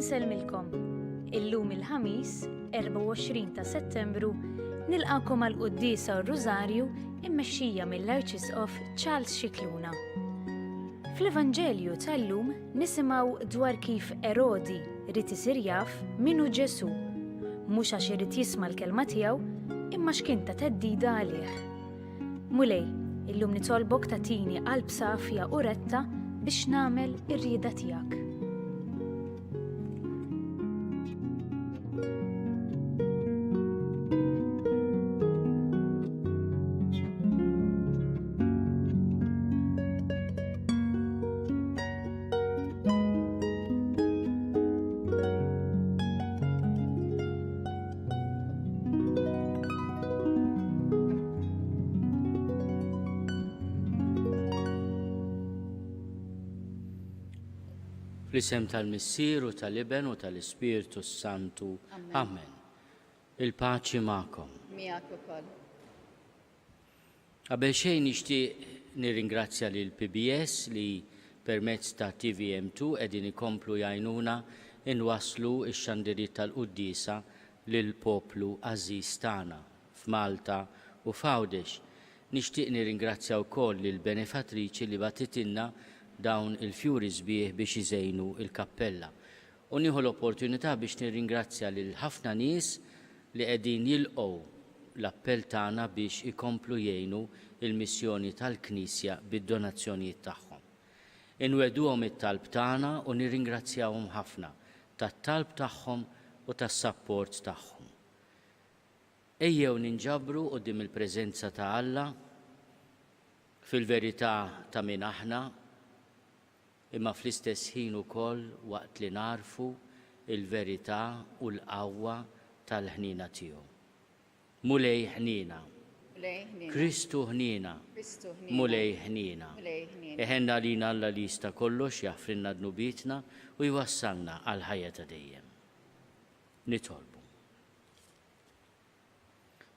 Insellmilkom. Illum il-Ħamis, 24 ta' Settembru, nilqakom għal quddiesa u Rużarju immexxija mill-Arċisqof Charles Scicluna. Fl-Evanġelju tal-lum nisimgħu dwar kif Erodi ried isir jaf min hu Ġesù, mhux għax irid jisma' l-kelma tiegħu, imma x'kien ta' theddida għalih. Mulej, illum nitolbok tagħtini qalb safja u retta biex nagħmel ir-rieda tiegħek. Fl-isem tal-Missier u tal-Iben u tal-Ispirtu s-Santu. Amen. Il-paċi magħkom. Miegħek ukoll. Qabel xejn nixtieq nirringrazzja lil PBS li permezz ta' TVM2 qegħdin ikomplu jgħinuna nwasslu x-xandiriet tal-quddiesa lill-poplu għażiż tagħna f'Malta u f'Għawdex. Nixtieq nirringrazzja wkoll lill-benefattriċi li bagħtitilna dawn il-fjuri sbieħ biex iżejnu l-kappella. U nieħu l-opportunità biex nirringrazzja lil ħafna nies li qegħdin jilqgħu l-appell tagħna biex ikomplu jgħinu l-missjoni tal-Knisja bid-donazzjonijiet tagħhom. Inwegħduhom it-talb tagħna u nirringrazzjahom ħafna tat-talb tagħhom u tas-sapport tagħhom. Ejjew ninġabru quddiem il-preżenza ta' Alla fil-verità ta' min aħna, imma fl-istess ħin ukoll waqt li nagħrfu l-verità u l-qawwa tal-ħniena tiegħu. Mulej ħniena. Kristu ħniena. Mulej ħniena. Iħenn għalina Alla li jista' kollox, jaħfrilna dnubietna u jwassalna għall-ħajja ta' dejjem. Nitolbu.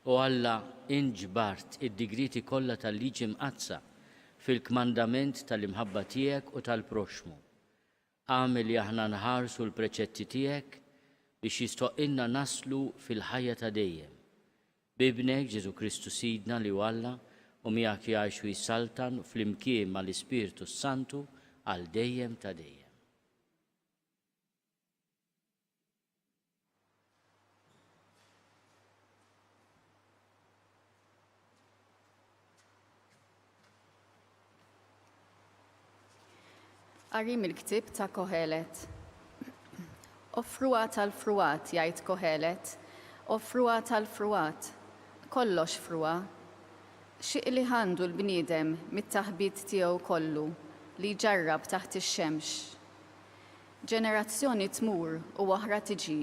O Alla, int ġbart id-digrieti kollha tal-Liġi Mqaddsa fil-kmandament tal-imħabba tiegħek u tal-proxxmu. Agħmel li aħna nħarsu l-preċetti tiegħek biex jistħoqqilna naslu fil-ħajja ta' dejjem. B'Ibnek, Ġesù Kristu Sidna li hu Alla, u miegħek jgħix u jsaltan flimkien mal-Ispirtu s-Santu għal dejjem ta' dejjem. Qari mill-ktieb ta' Kohelet. O frugħa tal-frugħat, jgħid Kohelet, o frugħa tal-frugħat, kollox frugħa. Xi qligħ għandu l-bniedem mit-taħbit tiegħu kollu li jġarrab taħt ix-xemx? Ġenerazzjoni tmur u oħra tiġi,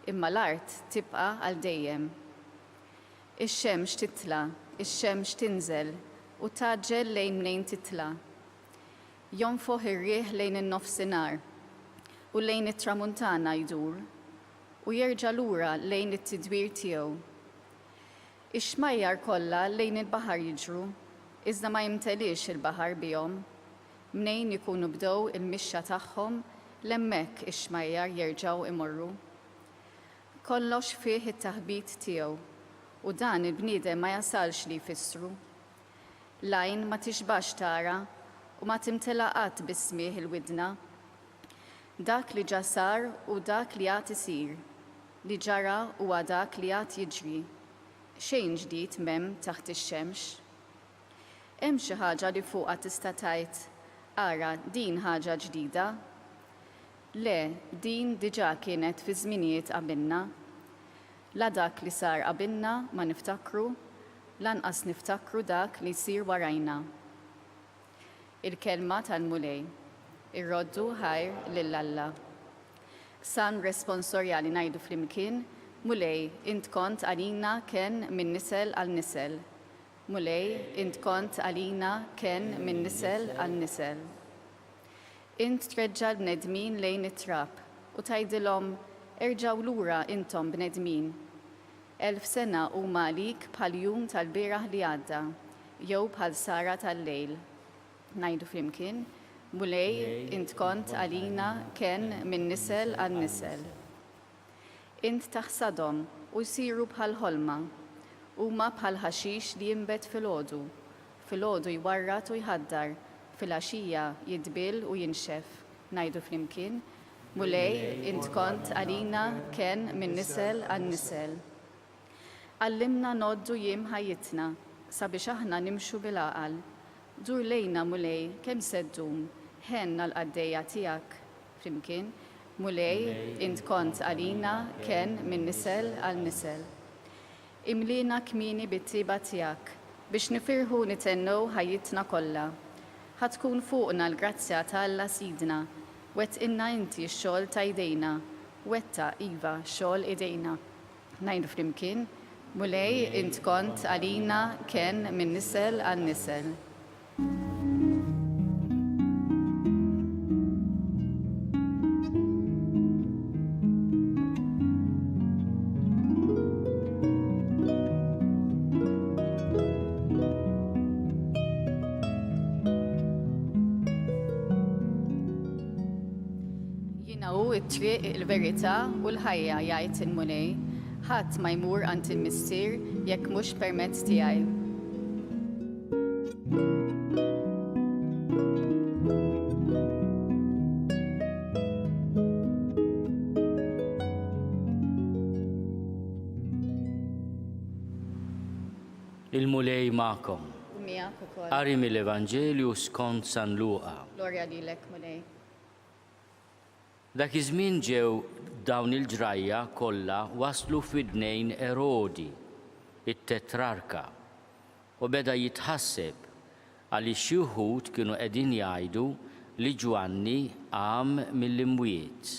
imma l-art tibqa' għal dejjem. Ix-xemx titla', ix-xemx tinżel, u tgħaġġel lejn mnejn titla'. Jonfoħ ir-riħ lejn in-nofsinhar, u lejn it-tramuntana jdur, u jerġa' lura lejn it-tidwir tiegħu. Ix-xmajjar kollha lejn il-baħar jiġru, iżda ma jimteliex il-baħar bihom. Mnejn ikunu bdew il-mixja tagħhom, 'l hemmhekk ix-xmajjar jerġgħu jmorru. Kollox fih it-taħbit tiegħu, u dan il-bniedem ma jasalx li jfissru. L-għajn ma tixbax tara, u ma timtela qatt bis-smigħ il-widna. Dak li ġa sar hu dak li għad isir, li ġara huwa dak li għad jiġri. Xejn ġdid m'hemm taħt ix-xemx. Hemm xi ħaġa li fuqha tista' tgħid, 'Ara, din ħaġa ġdida'? Le, din diġà kienet fi żminijiet qabilna. La dak li sar qabilna ma niftakru, lanqas niftakru dak li jsir warajna. Il-Kelma tal-Mulej. Irroddu ħajr lil Alla. Salm responsorjali ngħidu flimkien, Mulej, int kont għalina kenn minn nisel għal nisel. Mulej, int kont għalina kenn minn nisel għal nisel. Int treġġa' l-bnedmin lejn it-trab, u tgħidilhom, Erġgħu lura intom bnedmin. 1000 sena huma għalik bħal jum tal-bieraħ li għadda, jew bħal sahra tal-lejl. Ngħidu flimkien, Mulej, int kont għalina kenn minn nisel għal nisel. Int taħsadhom u jsiru bħal ħolma. Huma bħal ħaxix li jinbet filgħodu. Filgħodu jwarrad u jħaddar, filgħaxija jidbiel u jinxef. Ngħidu flimkien, Mulej, int kont għalina kenn minn nisel għal nisel. Għallimna ngħoddu jiem ħajjitna, sabiex aħna nimxu bil-għaqal. Dur lejna, Mulej, kemm se ddum? Ħenn għall-qaddejja tiegħek. Flimkien, Mulej, int kont għalina kenn minn nisel għal nisel. Imliena kmieni bit-tjieba tiegħek, biex nifirħu u nithennew ħajjitna kollha. Ħa tkun fuqna l-grazzja ta' Alla Sidna. Wettqilna inti x-xogħol ta' jdejna. Wettaq, iva, xogħol idejna. Ngħidu flimkien, Mulej, int kont għalina kenn minn nisel għal nisel. Jiena hu t-triq, il-verità u l-ħajja, jgħid il-Mulej. Ħadd ma jmur għand il-Missier jekk mhux permezz tiegħi. Il-Mulej magħkom. U miegħek ukoll. Qari mill-Evanġelju skont San Luqa. Glorja lilek, Mulej. Dak iż-żmien ġew dawn il-ġrajja kollha waslu f'widnejn Erodi, it-tetrarka, u beda jitħasseb għaliex xi wħud kienu qegħdin jgħidu li Ġwanni qam mill-imwiet,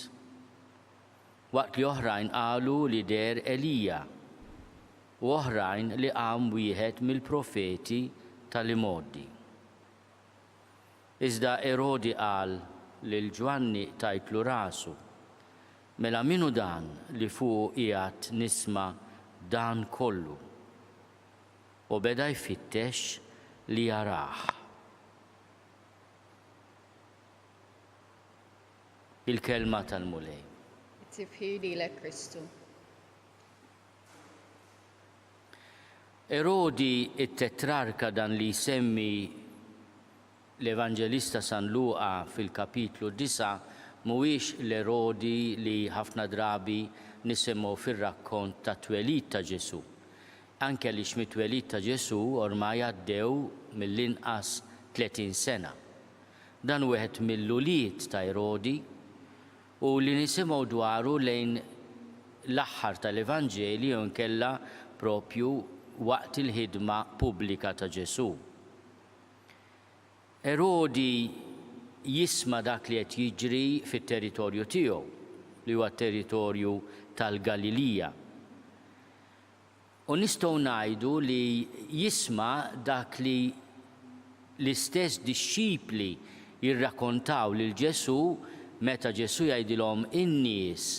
waqt li oħrajn qalu li deher Elija, u oħrajn li qam wieħed mill-profeti tal-imgħoddi. Iżda Erodi qal, Lil Ġwanni qtajtlu rasu. Mela min hu dan li fuqu qiegħed nisma' dan kollu? U beda jfittex li jarah. Il-Kelma tal-Mulej. It-tifħir lilek Kristu. Erodi t-tetrarka dan li jsemmi L-Evanġelista San Luqa fil-kapitlu disgħa mhuwiex l-Erodi li ħafna drabi nisimgħu fir-rakkont tat-twelid ta' Ġesù. Anke għaliex mit-twelid ta' Ġesù ormai għaddew mill-inqas 30 sena. Dan hu wieħed mill-ulied ta' Erodi u li nisimgħu dwaru lejn l-aħħar tal-Evanġeli jew inkella proprju waqt il-ħidma pubblika ta' Ġesù. Erodi jisma' dak li qed jiġri fit-territorju tiegħu, li huwa t-territorju tal-Galilija. U nistgħu ngħidu li jisma' dak li l-istess dixxipli jirrakontaw lil Ġesù meta Ġesù jgħidilhom in-nies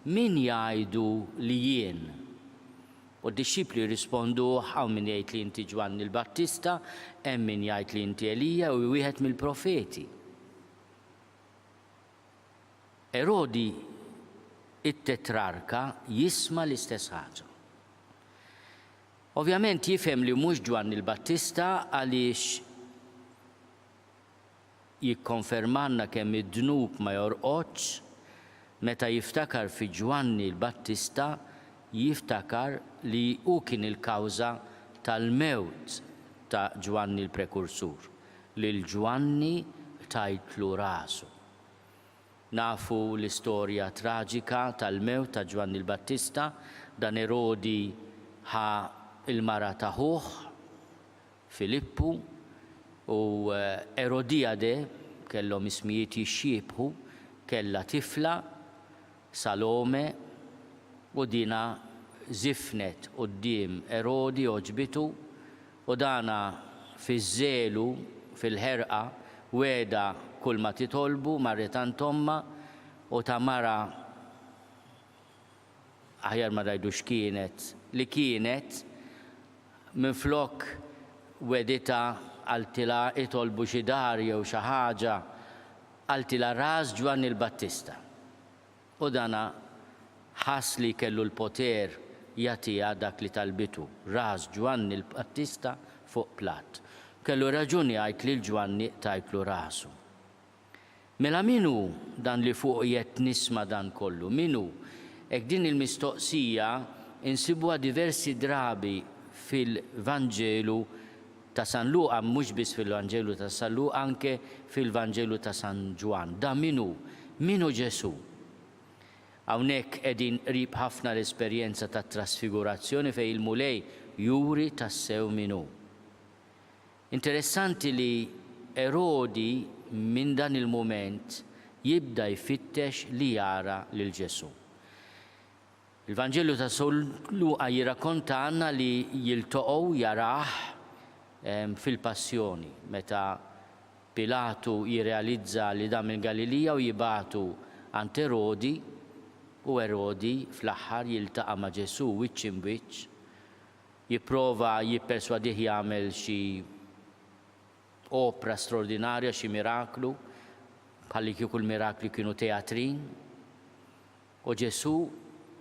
min jgħidu li jien? U d-dixxipli jirrisponduh, Hawn min jgħid li inti Ġwanni l-Battista, hemm min jgħid li inti Elija jew wieħed mill-profeti. Erodi t-tetrarka jisma' l-istess ħaġa. Ovvjament jifhem li mhux Ġwanni l-Battista għaliex jikkonfermalna kemm id-dnub ma jorqodx, meta jiftakar fi Ġwanni l-Battista jiftakar li hu kien il-kawża tal-mewt ta' Ġwanni l-Prekursur, lil Ġwanni qtajtlu rasu. Nafu l-istorja traġika tal-mewt ta' Ġwanni l-Battista, dan Erodi ħa l-mara ta' ħuh, Filippu u Erodijade kellhom ismijiet jixxiebħu, kellha tifla, Salome, u dina żifnet quddiem Erodi għoġbitu, u dana fiż-żelu, fil-ħerqa, wegħedha kulma titolbu, marret għand ommha, u ta mara aħjar ma ngħidu x'kienet, li kienet, minflok wegħditha qaltilha itolbu xi dar jew xi ħaġa. Qaltilha ras Ġwanni l-Battista. U dana ħass li kellu l-poter jagħtiha dak li talbitu, ras Ġwanni l-Battista fuq platt. Kellu raġun jgħid lil Ġwanni qtajtlu rasu. Mela min hu dan li fuqu qiegħed nisma' dan kollu? Min hu? Hekk din il-mistoqsija insibuha diversi drabi fil-Vanġelu ta' San Luqa, mhux biss fil-Vanġelu ta' San Luqa, anke fil-Vanġelu ta' San Ġwann. Dan min hu? Min hu Ġesù? Hawnhekk qegħdin qrib ħafna l-esperjenza tat-trasfigurazzjoni fejn il-Mulej juri tassew min hu. Interessanti li Erodi minn dan il-mument jibda jfittex li jara lil Ġesù. Il-Vanġelu ta' San Luqa jirrakkontalna li jiltoqgħu jarah fil-passjoni, meta Pilatu jirrealizza li dan mill-Galilija u jibagħtu għand Erodi, u Erodi fl-aħħar jiltaqa' ma' Ġesù wiċċ imb'wiċċ, jipprova jipperswadih jagħmel xi opra straordinarja, xi miraklu, bħallikieku l-mirakli kienu teatrin. U Ġesù,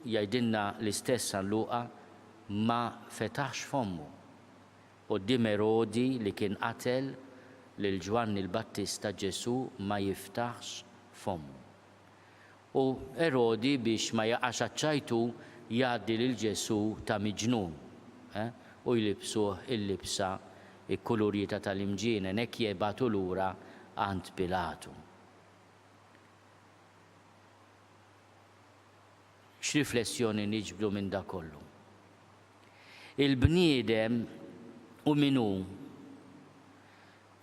jgħidilna l-istess San Luqa, ma fetaħx fommu. Quddiem Erodi li kien qatel lil Ġwanni l-Battista Ġesù ma jiftaħx fommu. U Erodi biex ma jaqax għaċ-ċajtu jgħaddi lil Ġesù ta' miġnun, eh, u jlibbsuh il-libsa kkulurita tal-imġienen, hekk jibagħtu lura għand Pilatu. X'riflessjoni niġbdu minn dak kollu? Il-bniedem hu min hu,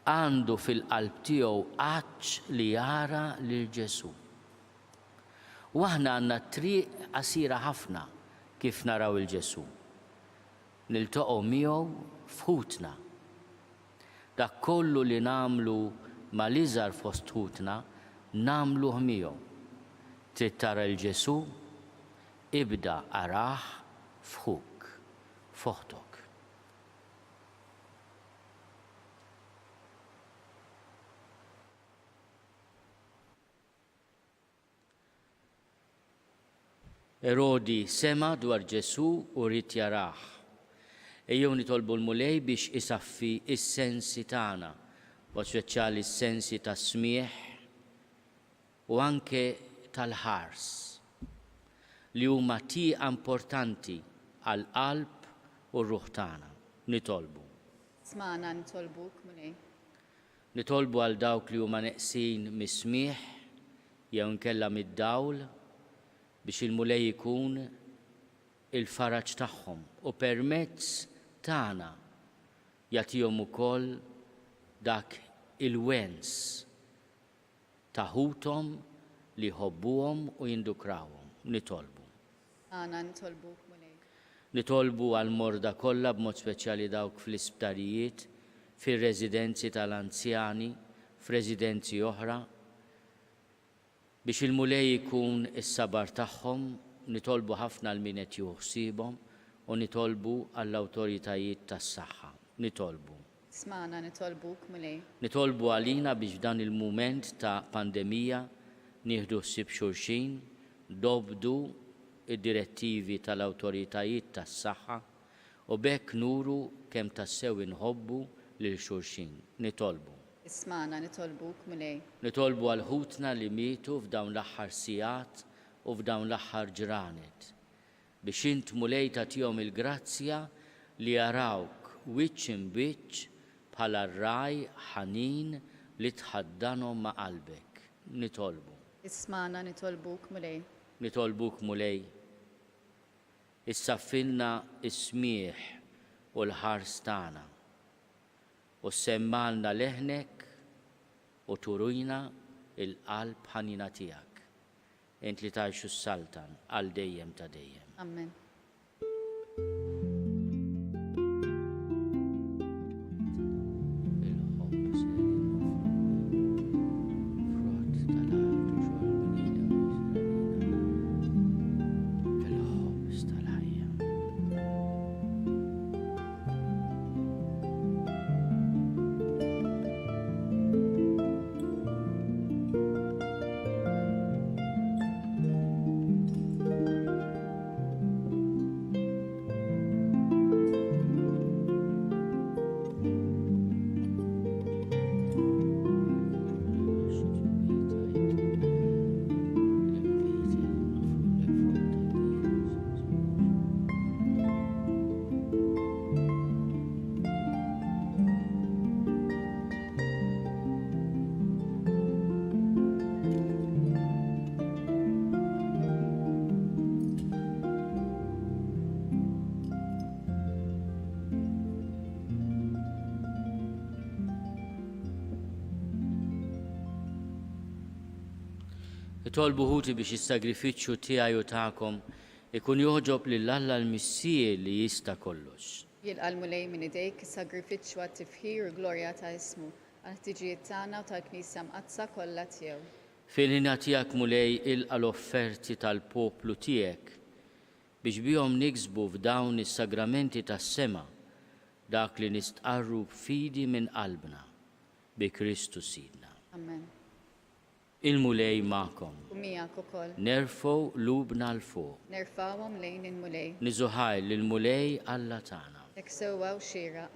għandu fil-qalb tiegħu għatx li jara lil Ġesù. U aħna għandna triq qasira ħafna kif naraw 'il Ġesù. Niltaqgħu miegħu f'ħutna. Dak kollu li nagħmlu mal-iżgħar fost ħutna, nagħmluh miegħu. Trid tara 'l Ġesù? Ibda arah f'ħuk, f'oħtok. Erodi sema' dwar Ġesù u ried jarah. Ejjew nitolbu l-Mulej biex isaffi s-sensi tagħna, b'mod speċjali s-sensi tas-smigħ u anke tal-ħars, li huma tieqa importanti għall-qalb u r-ruħ tagħna. Nitolbu. Smagħna nitolbuk, Mulej. Nitolbu għal dawk li huma neqsin mis-smigħ jew inkella mid-dawl biex il-Mulej ikun il-faraġ tagħhom u permezz tagħna jagħtihom ukoll dak il-wens ta' ħuthom li jħobbuhom u jindukrawhom. Nitolbu. Agħna nitolbuk, Mulej. Nitolbu għall-morda kollha b'mod speċjali dawk fl-isptarijiet, fir-residenzi tal-anzjani, f'residenzi oħra, biex il-Mulej ikun is-sabar tagħhom, nitolbu ħafna għal min qed jieħu ħsiebhom u nitolbu għall-awtoritajiet tas-saħħa. Nitolbu. Smagħna nitolbuk, Mulej. Nitolbu għalina biex f'dan il-mument ta' pandemija nieħdu ħsieb xulxin, nobdu d-direttivi tal-awtoritajiet tas-saħħa u b'hekk nuru kemm tassew inħobbu lil xulxin. Nitolbu. Ismagħna nitolbuk, Mulej. Nitolbu għal ħutna li mietu f'dawn l-aħħar sigħat u f'dawn l-aħħar ġranet. Biex int Mulej tagħtihom il-grazzja li jarawk wiċċ imb'wiċċ bħala r-ragħaj ħanin li tħaddanhom ma' qalbek. Nitolbu. Ismagħna nitolbuk, Mulej. Nitolbuk Mulej, issaffilna s-smigħ u l-ħars tagħna, u ssemmgħalna leħnek u turina l-qalb ħanina tiegħek. Int li tgħix u ssaltan għal dejjem ta' dejjem. Amen. Itolbu ħuti biex is-sagrifiċċju tiegħi u tagħkom ikun jogħġob lil Alla l-Missier li jista' kollox. Jilqa' l-Mulej minn idejk is-sagrifiċċju għat-tifħir u l-glorja ta' ismu, għall-ħtiġijiet tagħna u tal-Knisja Mqaddsa kollha tiegħu. Fil-hena tiegħek, Mulej, ilqa' l-offerti tal-poplu tiegħek, biex bihom niksbu f'dawn is-sagramenti tas-sema dak li nistqarru b'fidi minn qalbna, bi Kristu Sidna. Amen. Il-Mulej magħkom. U miegħek ukoll. Nerfgħu qlubna 'l fuq. Nerfgħuhom lejn il-Mulej. Niżu ħajr lill-Mulej Alla tagħna. Hekk sewwa u xieraq.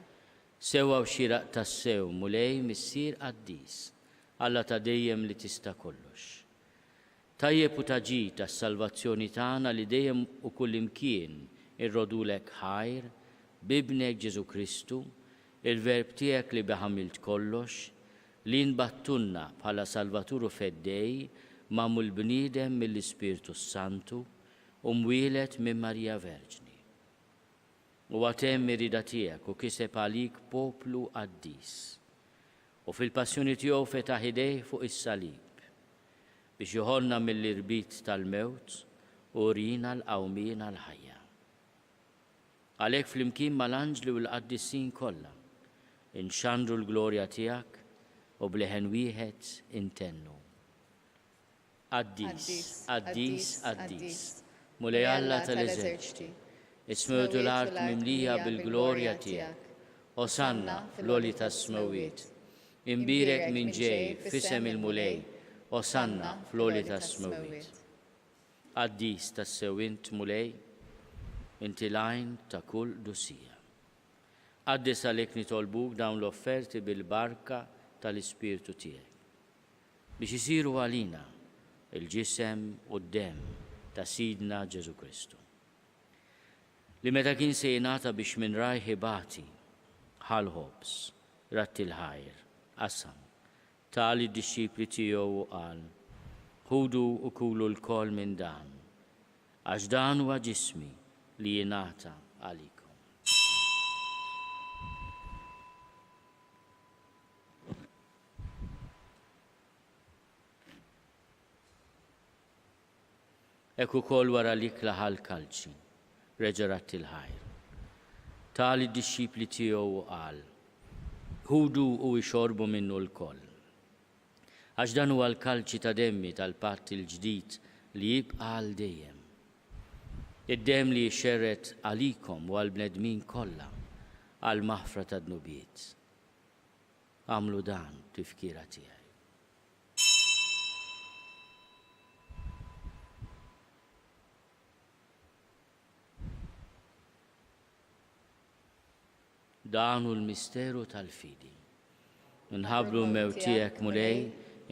Sewwa u xieraq tassew, Mulej, Missier qaddis, Alla ta' dejjem li tista' kollox. Tajjeb u ta' ġid għas-salvazzjoni tagħna li dejjem u kullimkien irrodulek ħajr b'Ibnek Ġesù Kristu, il-Verb tiegħek li bih għamilt kollox, li nbagħttulna bħala Salvatur u Feddej magħmul bniedem mill-Ispirtu s-Santu u mwieled minn Marija Verġni. Huwa temm ir-rieda tiegħek u kiseb għalik poplu qaddis. U fil-passjoni tiegħu fetaħ idejh fuq is-salib, biex joħolna mill-irbit tal-mewt u wriena l-qawmien għall-ħajja. Għalhekk flimkien mal-anġli u l-qaddisin kollha, inxandru l-glorja tiegħek u b'leħen wieħed intennu, Qaddis, qaddis, qaddis, Mulej Alla tal-eżerċti, is-smewwiet u l-art mimlija bil-glorja tiegħek. Osanna fl-għoli tas-smewwiet. Imbierek min ġej f'isem il-Mulej, Osanna fl-għoli tas-smewwiet. Qaddis tassew int, Mulej, inti l-għajn ta' kull qdusija. Qaddis għalhekk nitolbuk dawn l-offerti bil-barka tal-Ispirtu tiegħek, biex isiru għalina l-ġisem u d-demm ta' Sidna Ġesù Kristu, li meta kien se jingħata biex minn rajh ibati, ħa l-ħobż, radd il-ħajr, qasam, Ta lid-dixxipli tiegħu u qal, Ħudu u kulu lkoll minn dan, għax dan huwa ġismi li jingħata għalikom. Hekk ukoll wara l-ikla ħa l-kalċi, reġa' radd il-ħajr. Ta lid-dixxipli tiegħu u qal, Ħudu u ixorbu minnu lkoll. Għax dan huwa l-kalċi ta' demmi tal-patt il-ġdid li jibqa' għal dejjem. Id-demm li jixxerred għalikom u għall-bnedmin kollha għall-maħfra tad-dnubiet. Agħmlu dan b'tifkira tiegħi. Dan hu l-misteru tal-fidi. Nħabbru l-mewt tiegħek, Mulej,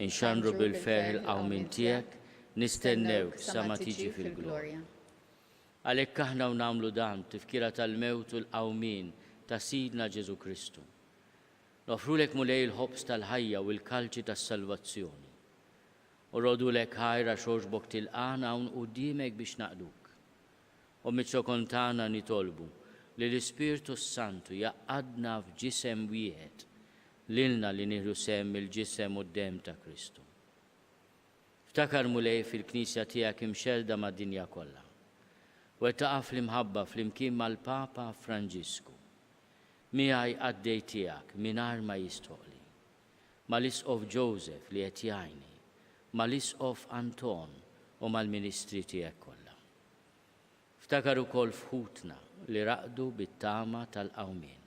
inxandru bil-ferħ il-qawmien tiegħek, nistennewk sa ma tiġi fil-glorja. Għalhekk aħna u nagħmlu dan b'tifkira tal-mewt u l-qawmien ta' Sidna Ġesù Kristu. Noffrulek Mulej il-ħobż tal-ħajja u l-kalċi tas-salvazzjoni. U rrodulek ħajr għax għoġbok tilqagħna hawn quddiemek biex naqduk. U miċ-ċokon tagħna nitolbu li l-Ispirtu s-Santu jgħaqqadna f'ġisem wieħed lilna li nieħdu sehem mill-ġisem u d-demm ta' Kristu. Ftakar Mulej fil-Knisja tiegħek imxerrda mad-dinja kollha. Wettaqha fl-imħabba flimkien mal-Papa Franġisku. Miegħi qaddej tiegħek mingħajr ma jistħoqqli. Mal-Isqof Joseph li qed jgħinni, mal-Isqof Anton u mal-ministri tiegħek kollha. Ftakar ukoll f'ħutna li raqdu bit-tama tal-qawmien.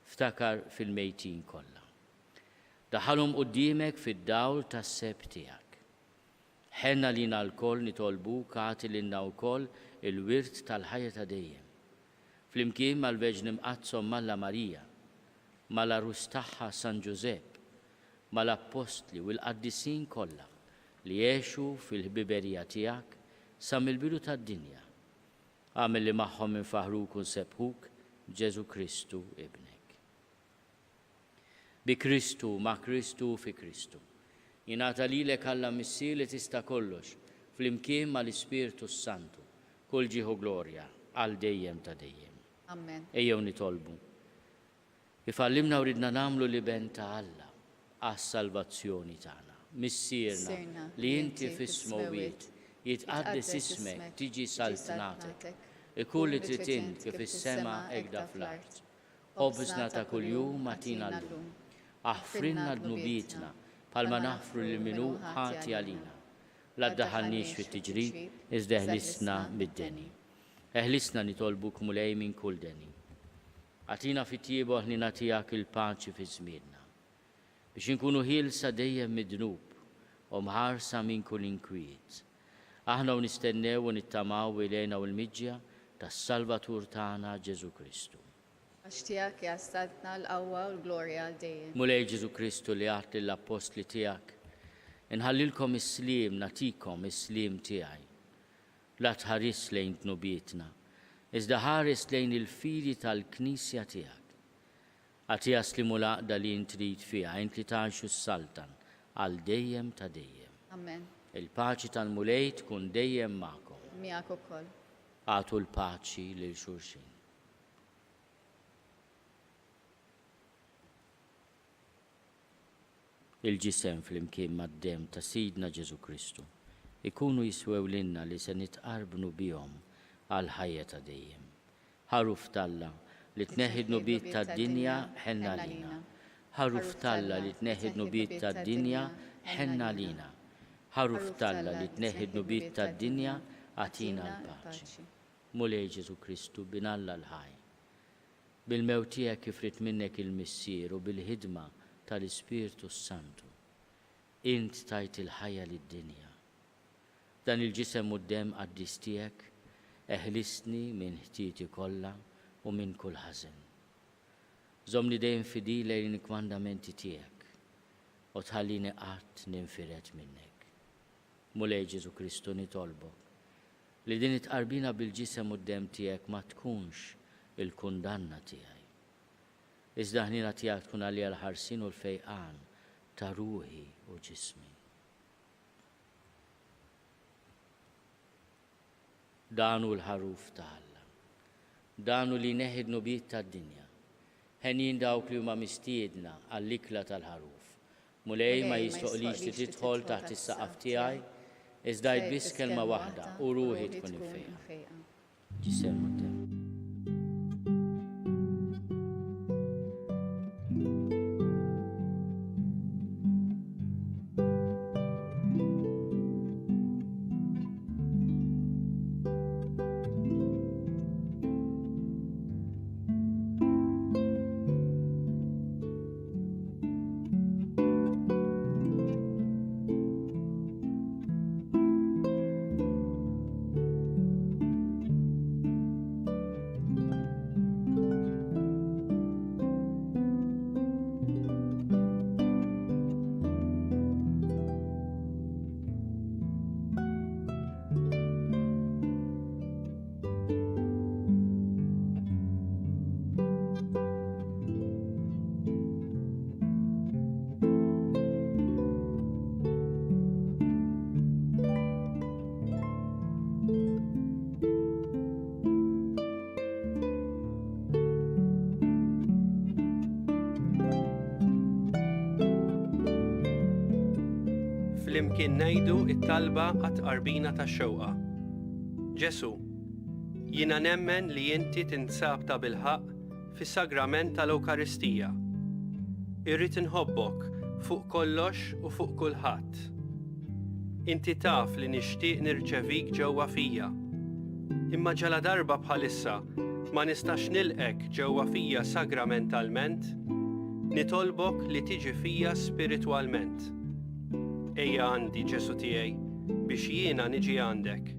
Ftakar fil-mejtin kollha. Daħħalhom quddiemek fid-dawl tas-sebħ tiegħek. Ħenn għalina lkoll nitolbuk agħti lilna wkoll il-wirt tal-ħajja ta' dejjem. Flimkien mal-Verġni Mqaddsa Omm Alla Marija, mal-Għarus tagħha San Ġużepp, mal-Appostli u l-qaddisin kollha li għexu fil-ħbiberija tiegħek sa mill-bidu tad-dinja, agħmel li magħhom infaħħruk u nsebbħuk b'Ġesù Kristu Ibnek. Bi Kristu, ma' Kristu u fi Kristu. Jingħata lilek Alla Missier li tista' kollox, flimkien mal-Ispirtu s-Santu, kull ġieħ u glorja, għal dejjem ta' dejjem. Amen. Ejjew nitolbu. Kif għallimna u ridna nagħmlu l-Iben ta' Alla għas-salvazzjoni tagħna. Missierna, li inti fis-smewwiet, jitqaddes ismek, tiġi saltnatek. Ikun li trid int kif fis-sema hekk da fl-art. Ħobżna ta' kuljum agħtina llum. Aħfrilna dnubietna, bħalma naħfru lil min hu ħati għalina. La ddaħħalniex fit-tiġrib, iżda eħlisna mid-deni. Eħlisna nitolbuk Mulej minn kull deni. Agħtina fit-tjieba u l-ħniena tiegħek il-paċi fi żmienna. Biex inkunu ħielsa dejjem mid-dnub u mħarsa minn kull inkwiet. Aħna u nistennew u nittamaw il-hena u l-miġja tas-Salvatur tagħna Ġesù Kristu. Għax tiegħek hija s-saltna, l-qawwa u l-glorja għal dejjem. Mulej Ġesù Kristu li għedt lill-appostli tiegħek, Inħallilkom is-sliem, nagħtikom is-sliem tiegħi. La tħarisx lejn dnubietna, iżda ħares lejn il-fidi tal-Knisja tiegħek. Agħtiha s-sliem u l-għaqda li int trid fiha, int li tgħix u ssaltan għal dejjem ta' dejjem. Amen. Il-paċi tal-Mulej tkun dejjem magħkom. Miegħek ukoll. Agħtu l-paċi lil xulxin. Il-ġisem flimkien mad-demm ta' Sidna Ġesù Kristu jkunu jiswew lilna li se nitqarbnu bihom għall-ħajja ta' dejjem. Ħaruf t'Alla, li tneħħi d-dnubiet tad-dinja, ħenn għalina. Ħaruf t'Alla, li tneħħi d-dnubiet tad-dinja, ħenn għalina. Ħaruf t'Alla, li tneħħi d-dnubiet tad-dinja, agħtina l-paċi. Mulej Ġesù Kristu, Bin Alla l-ħaj, bil-mewt tiegħek kif ried minnek il-Missier u bil-ħidma tal-Ispirtu s-Santu, int tajt il-ħajja lid-dinja. B'dan il-Ġisem u d-Demm qaddis tiegħek, eħlisni minn ħtieti kollha u minn kull ħażen. Żommni dejjem fidil lejn il-kmandamenti tiegħek u tħallini qatt ninfired minnek. Mulej Ġesù Kristu, nitolbok li din it-tqarbina bil-Ġisem u d-Demm tiegħek ma tkunx il-kundanna tiegħi. Iżda l-ħniena tiegħek tkun għalija l-ħarsien u l-fejqan ta' ruħi u ġismi. Dan hu l-Ħaruf ta' Alla. Dan hu li jneħħi d-dnubiet tad-dinja. Henjin dawk li huma mistiedna għall-ikla tal-Ħaruf. Mulej, ma jistħoqlix li tidħol taħt is-saqaf tiegħi, iżda għid biss kelma waħda u ruħi tkun imfejqa. Ġisem u demm. Flimkien ngħidu t-talba għat-tqarbina tax-xewqa. Ġesù, jiena nemmen li inti tinsab tabilħaqq fis-Sagrament tal-Ewkaristija. Irrid inħobbok fuq kollox u fuq kulħadd. Inti taf li nixtieq nirċevik ġewwa fija. Imma ġaladarba bħalissa ma nistax nilqgħek ġewwa fija sagramentalment, nitolbok li tiġi fija spiritwalment. Ejja għandi, Ġesù tiegħi, biex jiena niġi għandek.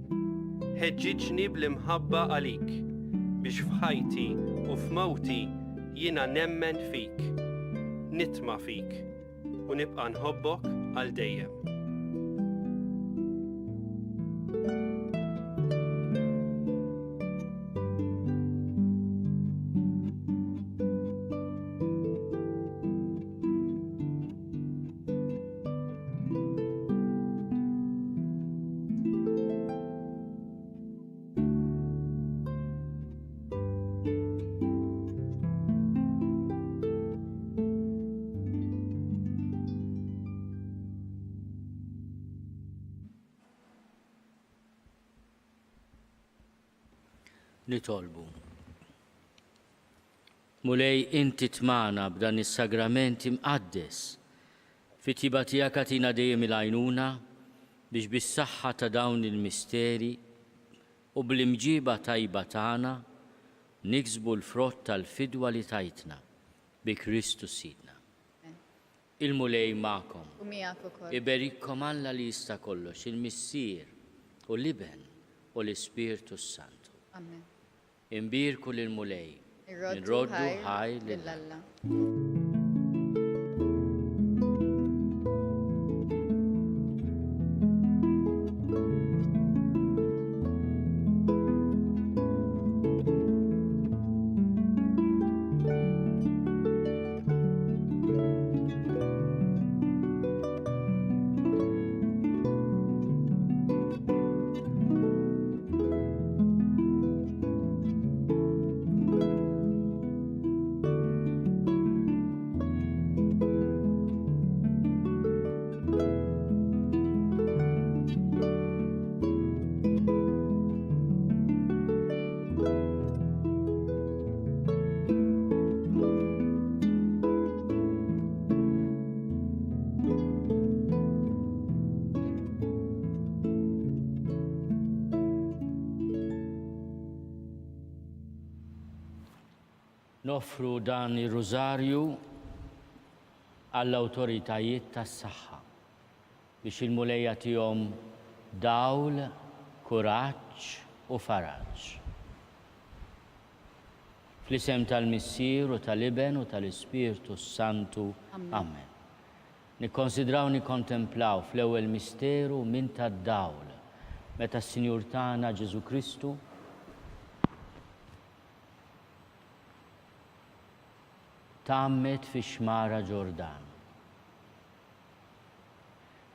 Ħeġġiġni bl-imħabba għalik, biex f'ħajti u f'mewti jiena nemmen fik, nitma' fik u nibqa' nħobbok għal dejjem. Nitolbu. Mulej inti tmagħna b'dan is-sagrament imqaddes. Fit-tjieba tiegħek agħtina dejjem il-għajnuna biex bis-saħħa ta' dawn il-misteri u bl-imġiba tajba tagħna niksbu l-frott tal-fidwa li tajtna bi Kristu Sidna. Il-Mulej magħkom. U miegħek ukoll. Iberikkom Alla li jista' kollox, il-Missier, u l-Iben, u l-Ispirtu s-Santu. Amen. Inbierku lill-Mulej. Nroddu ħajr lil Alla. Noffru dan ir-Rużarju għall-awtoritajiet tas-saħħa biex il-Mulej jagħtihom dawl, kuraġġ u faraġ. Fl-isem tal-Missier u tal-Iben u tal-Ispirtu s-Santu. Amen. Nikkonsidraw nikkontemplaw fl-ewwel misteru minn tad-dawl, meta s-Sinjur tagħna Ġesù Kristu, tgħammed fix-xmara Ġordan.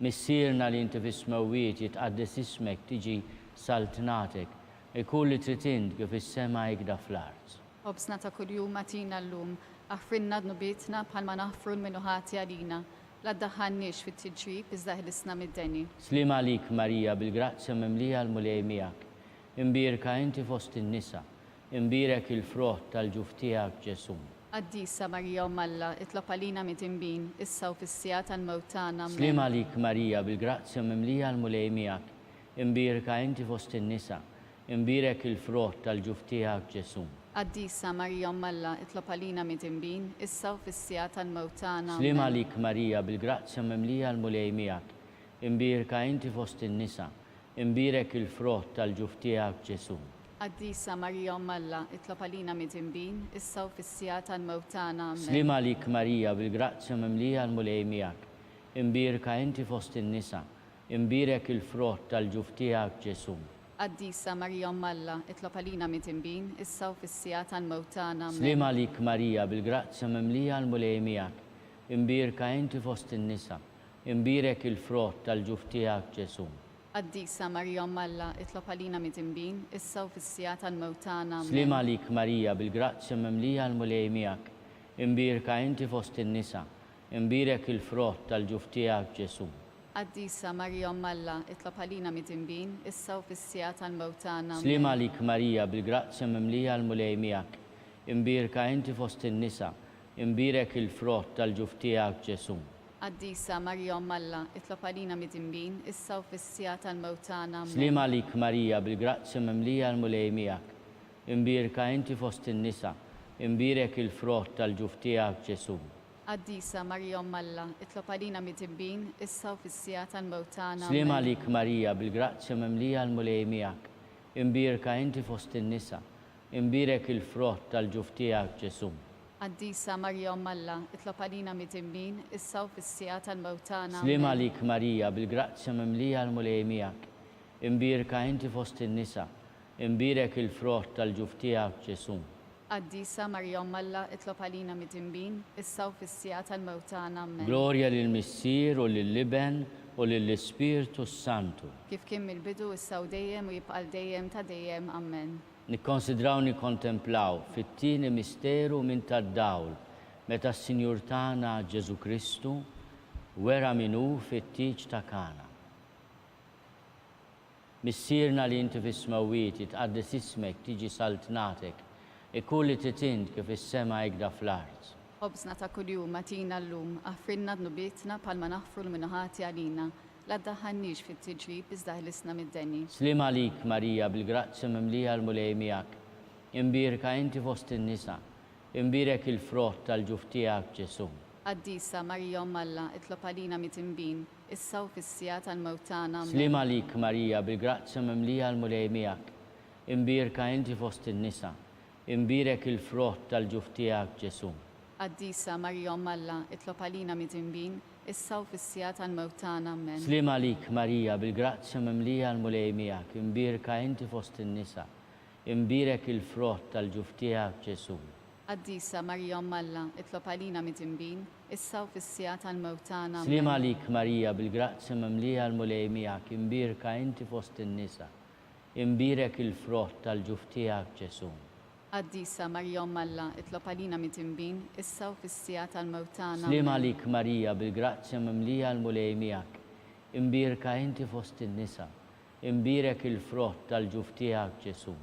Missierna li inti fis-smewwiet, jitqaddes ismek, tiġi saltnatek, ikun li trid int kif fis-sema hekda fl-art. Ħobżna ta' kuljum agħtina llum. Aħfrilna dnubietna bħalma naħfru 'l min hu ħati għalina. La ddaħħalniex fit-tiġrib iżda ħlisna mid-deni. Sliem għalik Marija bil-grazzja mimlija l-Mulej miegħek. Imbierka inti fost in-nisa, imbierek il-frott tal-ġuf tiegħek Ġesù. Qaddisa Marija Omm Alla, itlob għalina midinbin, issa u fis-siegħa tal-mewt tagħna. Ammen. Sliem għalik Marija bil-grazzja mimlija l-Mulej miegħek, imbierka inti fost in-nisa, imbierek il-frott tal-ġuf tiegħek Ġesù. Qaddisa Marija Omm Alla, itlob għalina midinbin, issa u fis-siegħa tal-mewt tagħna. Sliem għalik Marija bil-grazzja mimlija l-Mulej miegħek, imbierka inti fost in-nisa, imbierek il-frott tal-ġuf tiegħek Ġesù. Qaddisa Marija Omm Alla, itlob għalina midinbin, issa u fis-siegħa tal-mewt tagħna. Ammen. Sliem għalik Marija, bil-grazzja mimlija l-Mulej miegħek, imbierka inti fost in-nisa, imbierek il-frott tal-ġuf tiegħek Ġesù. Qaddisa Marija Omm Alla, itlob għalina midinbin, issa u fis-siegħa tal-mewt tagħna. Ammen. Sliem għalik Marija, bil-grazzja mimlija l-Mulej miegħek, imbierka inti fost in-nisa, imbierek il-frott tal-ġuf tiegħek Ġesù. Qaddisa Marija Omm Alla, itlob għalina midinbin, issa u fis-siegħa tal-mewt tagħna. Ammen. Sliem għalik Marija, bil-grazzja mimlija l-Mulej miegħek, imbierka inti fost in-nisa, imbierek il-frott tal-ġuf tiegħek Ġesù. Qaddisa Marija Omm Alla, itlob għalina midinbin, issa u fis-siegħa tal-mewt tagħna. Ammen. Sliem għalik Marija, bil-grazzja mimlija l-Mulej miegħek, imbierka inti fost in-nisa, imbierek il-frott tal-ġuf tiegħek Ġesù. Qaddisa Marija Omm Alla, itlob għalina midinbin, issa u fis-siegħa tal-mewt tagħna. Ammen. Sliem għalik Marija, bil-grazzja mimlija l-Mulej miegħek. Imbierka inti fost in-nisa, imbierek il-frott tal-ġuf tiegħek Ġesù. Qaddisa Marija Omm Alla, itlob għalina midinbin, issa u fis-siegħa tal-mewt tagħna. Sliem Ammen. għalik Marija, bil-grazzja mimlija l-Mulej miegħek. Imbierka inti fost in-nisa, imbierek il-frott tal-ġuf tiegħek Ġesù. Qaddisa Marija Omm Alla, itlob għalina midinbin, issa u fis-siegħa tal-mewt tagħna. Sliem Ammen. għalik Marija, bil-grazzja mimlija l-Mulej miegħek. Imbierka inti fost in-nisa, imbierek il-frott tal-ġuf tiegħek Ġesù. Qaddisa Marija Omm Alla, itlob għalina midinbin, issa u fis-siegħa tal-mewt tagħna. Ammen. Glorja lill-Missier u lill-Iben u lill-Ispirtu s-Santu. Kif kien mill-bidu, issa u dejjem u jibqa' għal dejjem ta' dejjem. Ammen. Nikkonsidraw nikkontemplaw fit-tieni misteru minn tad-dawl, meta s-Sinjur tagħna Ġesù Kristu wera min hu fit-tieġ ta' Kana. Missierna li inti fis-smewwiet, jitqaddes ismek, tiġi saltnatek, ikun li trid int kif fis-sema hekda fl-art. Ħobżna ta' kuljum agħtina llum, aħfrilna dnubietna bħalma naħfru 'l min hu ħati għalina, la ddaħħalniex fit-tiġrib iżda ħlisna mid-deni. Sliem għalik Marija bil-grazzja mimlija l-Mulej miegħek, imbierka inti fost in-nisa, imbierek il-frott tal-ġuf tiegħek Ġesù. Qaddisa Marija Omm Alla, itlob għalina midinbin, issa u fis-siegħa tal-mewt tagħna. Ammen. Sliem għalik Marija bil-grazzja mimlija l-Mulej miegħek, imbierka inti fost in-nisa, imbierek il-frott tal-ġuf tiegħek Ġesù. Qaddisa Marija Omm Alla, itlob għalina midinbin, issa u fis-siegħa tal-mewt tagħna. Ammen. Sliem għalik Marija bil-grazzja mimlija l-Mulej miegħek, imbierka inti fost in-nisa, imbierek il-frott tal-ġuf tiegħek Ġesù. Qaddisa Marija Omm Alla, itlob għalina midinbin, issa u fis-siegħa tal-mewt tagħna. Sliem Ammen. għalik Marija bil-grazzja mimlija l-Mulej miegħek, imbierka inti fost in-nisa, imbierek il-frott tal-ġuf tiegħek Ġesù. Qaddisa Marija Omm Alla, itlob għalina midinbin, issa u fis-siegħa tal-mewt tagħna. Sliem Ammen. għalik Marija bil-grazzja mimlija l-Mulej miegħek, imbierka inti fost in-nisa, imbierek il-frott tal-ġuf tiegħek Ġesù.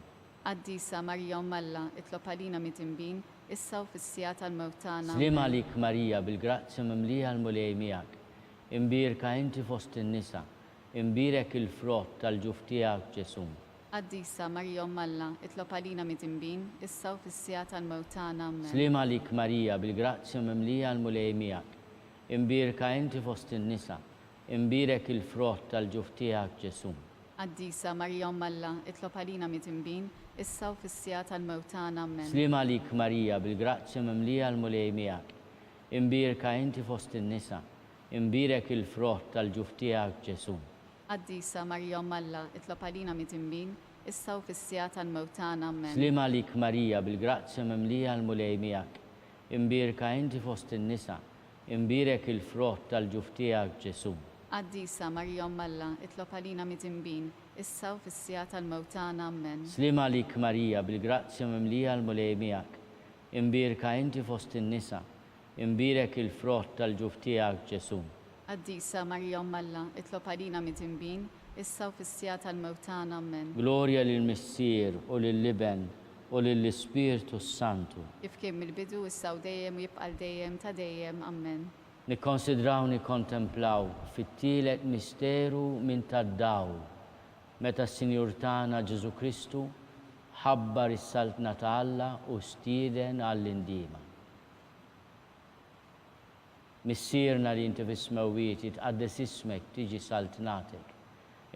Qaddisa Marija Omm Alla, itlob għalina midinbin, issa u fis-siegħa tal-mewt tagħna. Sliem Ammen. għalik Marija bil-grazzja mimlija l-Mulej miegħek, imbierka inti fost in-nisa, imbierek il-frott tal-ġuf tiegħek Ġesù. Qaddisa Marija Omm Alla, itlob għalina midinbin, issa u fis-siegħa tal-mewt tagħna. Ammen. Sliem għalik Marija bil-grazzja mimlija l-Mulej miegħek, imbierka inti fost in-nisa, imbierek il-frott tal-ġuf tiegħek Ġesù. Qaddisa Marija Omm Alla, itlob għalina midinbin, issa u fis-siegħa tal-mewt tagħna. Ammen. Sliem għalik Marija bil-grazzja mimlija l-Mulej miegħek, imbierka inti fost in-nisa, imbierek il-frott tal-ġuf tiegħek Ġesù. Qaddisa Marija Omm Alla, itlob għalina midinbin, issa u fis-siegħa tal-mewt tagħna. Ammen. Sliem għalik Marija bil-grazzja mimlija l-Mulej miegħek, imbierka inti fost in-nisa, imbierek il-frott tal-ġuf tiegħek Ġesù. Qaddisa Marija Omm Alla, itlob għalina midinbin, issa u fis-siegħa tal-mewt tagħna. Ammen. Sliem għalik Marija bil-grazzja mimlija l-Mulej miegħek, imbierka inti fost in-nisa, imbierek il-frott tal-ġuf tiegħek Ġesù. Qaddisa Marija Omm Alla, itlob għalina midinbin, issa u fis-siegħa tal-mewt tagħna. Ammen. Glorja lill-Missier u lill-Iben u lill-Ispirtu s-Santu. Kif kien mill-bidu, issa u dejjem u jibqa' għal dejjem ta' dejjem. Ammen. Nikkonsidraw nikkontemplaw fit-tielet misteru minn tad-dawl, meta s-Sinjur tagħna Ġesù Kristu ħabbar is-Saltna ta' Alla u stieden għall-indiema. Missierna li inti fis-smewwiet, jitqaddes ismek, tiġi saltnatek.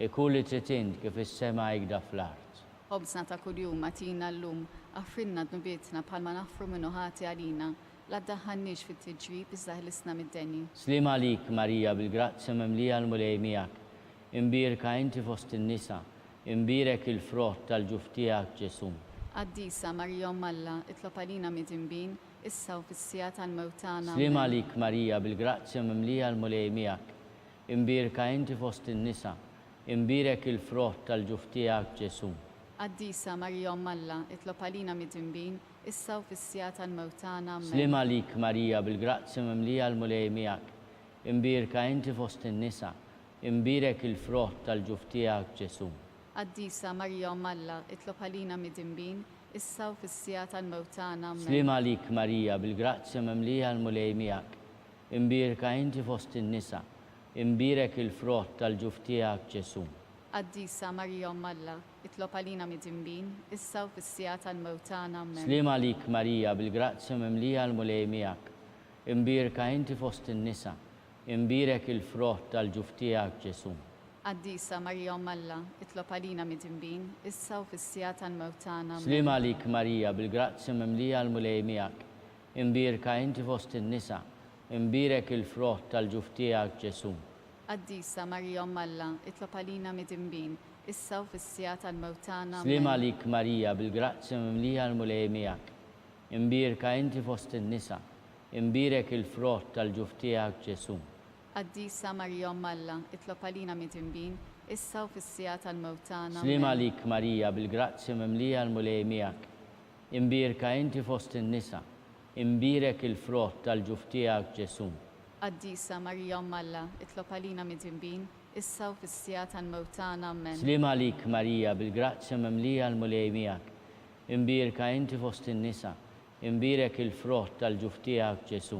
Ikun li trid int kif fis-sema hekda fl-art. Ħobżna ta' kuljum agħtina llum, aħfrilna dnubietna bħalma naħfru min hu ħati għalina, la ddaħħalniex fit-tiġrib iżda ħlisna mid-deni. Sliem għalik Marija bil-grazzja mimlija l-Mulej miegħek, imbierka inti fost in-nisa, imbierek il-frott tal-ġuf tiegħek Ġesù. Qaddisa Marija Omm Alla, itlob għalina midinbin, issa u fis-siegħa tal-mewt tagħna. Sliem Ammen. għalik Marija bil-grazzja mimlija l-Mulej miegħek, imbierka inti fost in-nisa, imbierek il-frott tal-ġuf tiegħek Ġesù. Qaddisa Marija Omm Alla, itlob għalina midinbin, issa u fis-siegħa tal-mewt tagħna. Ammen. Sliem għalik Marija bil-grazzja mimlija l-Mulej miegħek, imbierka inti fost in-nisa, imbierek il-frott tal-ġuf tiegħek Ġesù. Qaddisa Marija Omm Alla, itlob għalina midinbin, issa u fis-siegħa tal-mewt tagħna. Ammen. Sliem għalik Marija bil-grazzja mimlija l-Mulej miegħek, imbierka inti fost in-nisa, imbierek il-frott tal-ġuf tiegħek Ġesù. Qaddisa Marija Omm Alla, itlob għalina midinbin, issa u fis-siegħa tal-mewt tagħna. Ammen. Sliem għalik Marija bil-grazzja mimlija l-Mulej miegħek, imbierka inti fost in-nisa, imbierek il-frott tal-ġuf tiegħek Ġesù. Qaddisa Marija Omm Alla, itlob għalina midinbin, issa u fis-siegħa tal-mewt tagħna. Ammen. Sliem għalik Marija bil-grazzja mimlija l-Mulej miegħek, imbierka inti fost in-nisa, imbierek il-frott tal-ġuf tiegħek Ġesù. Qaddisa Marija Omm Alla, itlob għalina midinbin, issa u fis-siegħa tal-mewt tagħna. Sliem Ammen. għalik Marija bil-grazzja mimlija l-Mulej miegħek, imbierka inti fost in-nisa, imbierek il-frott tal-ġuf tiegħek Ġesù. Qaddisa Marija Omm Alla, itlob għalina midinbin, issa u fis-siegħa tal-mewt tagħna. Sliem Ammen. għalik Marija bil-grazzja mimlija l-Mulej miegħek, imbierka inti fost in-nisa, imbierek il-frott tal-ġuf tiegħek Ġesù. Qaddisa Marija Omm Alla, itlob għalina midinbin, Issa u fis-siegħa tal-mewt tagħna. Ammen. Sliem għalik Marija, bil-grazzja mimlija l-Mulej miegħek. Imbierka inti fost in-nisa, imbierek il-frott tal-ġuf tiegħek Ġesù.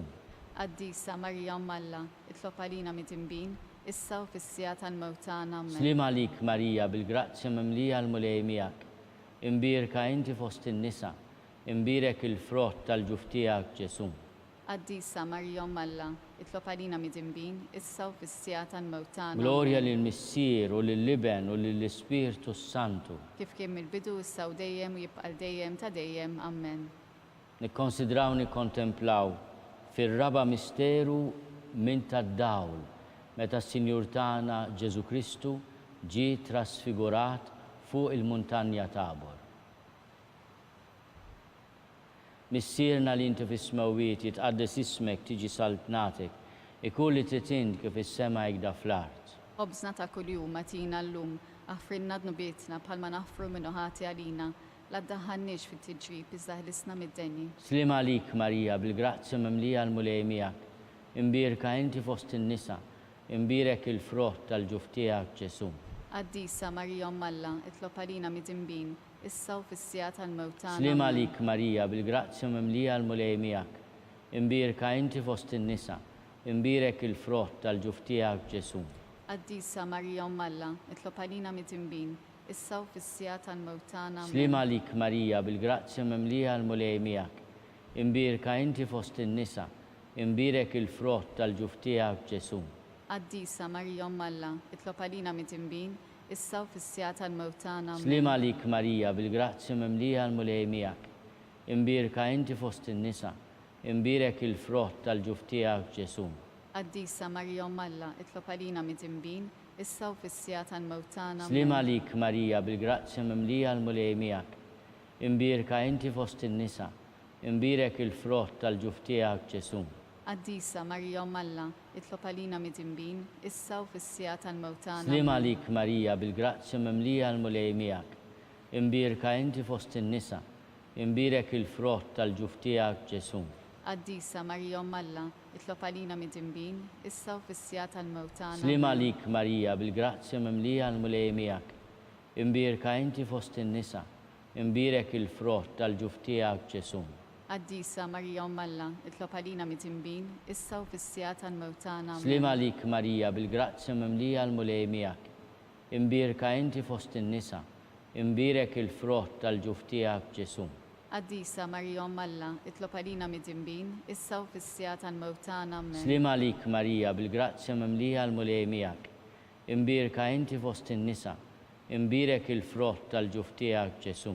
Qaddisa Marija Omm Alla, itlob għalina midinbin, issa u fis-siegħa tal-mewt tagħna. Ammen. Sliem għalik Marija, bil-grazzja mimlija l-Mulej miegħek. Imbierka inti fost in-nisa, imbierek il-frott tal-ġuf tiegħek Ġesù. Qaddisa Marija Omm Alla, itlob għalina midinbin, issa u fis-siegħa tal-mewt tagħna. Glorja lill-Missier u lill-Iben u lill-Ispirtu s-Santu. Kif kien mill-bidu, issa u dejjem u jibqa' għal dejjem ta' dejjem. Ammen. Nikkonsidraw nikkontemplaw fir-raba' misteru minn tad-dawl meta s-Sinjur tagħna Ġesù Kristu ġie trasfigurat fuq il-muntanja Tabor. Missierna li inti fis-smewwiet, jitqaddes ismek, tiġi saltnatek, ikun li trid int kif fis-sema hekda fl-art. Ħobżna ta' kuljum agħtina llum, aħfrilna dnubietna bħalma naħfru min hu ħati għalina, la ddaħħalniex fit-tiġrib iżda ħlisna mid-deni. Sliem għalik Marija, bil-grazzja mimlija l-Mulej miegħek, imbierka inti fost in-nisa, imbierek il-frott tal-ġuf tiegħek Ġesù. Qaddisa Marija Omm Alla, itlob għalina midinbin, issa u fis-siegħa tal-mewt tagħna. Sliem għalik Marija, bil-grazzja mimlija l-Mulej miegħek. Imbierka inti fost in-nisa, imbierek il-frott tal-ġuf tiegħek Ġesù. Qaddisa Marija Omm Alla, itlob għalina midinbin, issa u fis-siegħa tal-mewt tagħna. Ammen. Sliem għalik Marija, bil-grazzja mimlija l-Mulej miegħek. Imbierka inti fost in-nisa, imbierek il-frott tal-ġuf tiegħek Ġesù. Qaddisa Marija Omm Alla, itlob għalina midinbin, issa u fis-siegħa tal-mewt tagħna. Ammen. Sliem għalik Marija, bil-grazzja mimlija l-Mulej miegħek. Imbierka inti fost in-nisa, imbierek il-frott tal-ġuf tiegħek Ġesù. Qaddisa Marija Omm Alla, itlob għalina midinbin, issa u fis-siegħa tal-mewt tagħna. Sliem Ammen. għalik Marija, bil-grazzja mimlija l-Mulej miegħek. Imbierka inti fost in-nisa, imbierek il-frott tal-ġuf tiegħek Ġesù. Qaddisa Marija Omm Alla, itlob għalina midinbin, issa u fis-siegħa tal-mewt tagħna. Sliem Ammen. għalik Marija, bil-grazzja mimlija l-Mulej miegħek. Imbierka inti fost in-nisa, imbierek il-frott tal-ġuf tiegħek Ġesù. Qaddisa Marija Omm Alla, itlob għalina midinbin, issa u fis-siegħa tal-mewt tagħna. Sliem Ammen. għalik Marija, bil-grazzja mimlija l-Mulej miegħek. Imbierka inti fost in-nisa, imbierek il-frott tal-ġuf tiegħek Ġesù. Qaddisa Marija Omm Alla, itlob għalina midinbin, issa u fis-siegħa tal-mewt tagħna. Sliem Ammen. għalik Marija, bil-grazzja mimlija l-Mulej miegħek. Imbierka inti fost in-nisa, imbierek il-frott tal-ġuf tiegħek Ġesù. Qaddisa Marija Omm Alla, itlob għalina midinbin, issa u fis-siegħa tal-mewt tagħna. Ammen. Sliem għalik Marija, bil-grazzja mimlija l-Mulej miegħek. Imbierka inti fost in-nisa, imbierek il-frott tal-ġuf tiegħek Ġesù.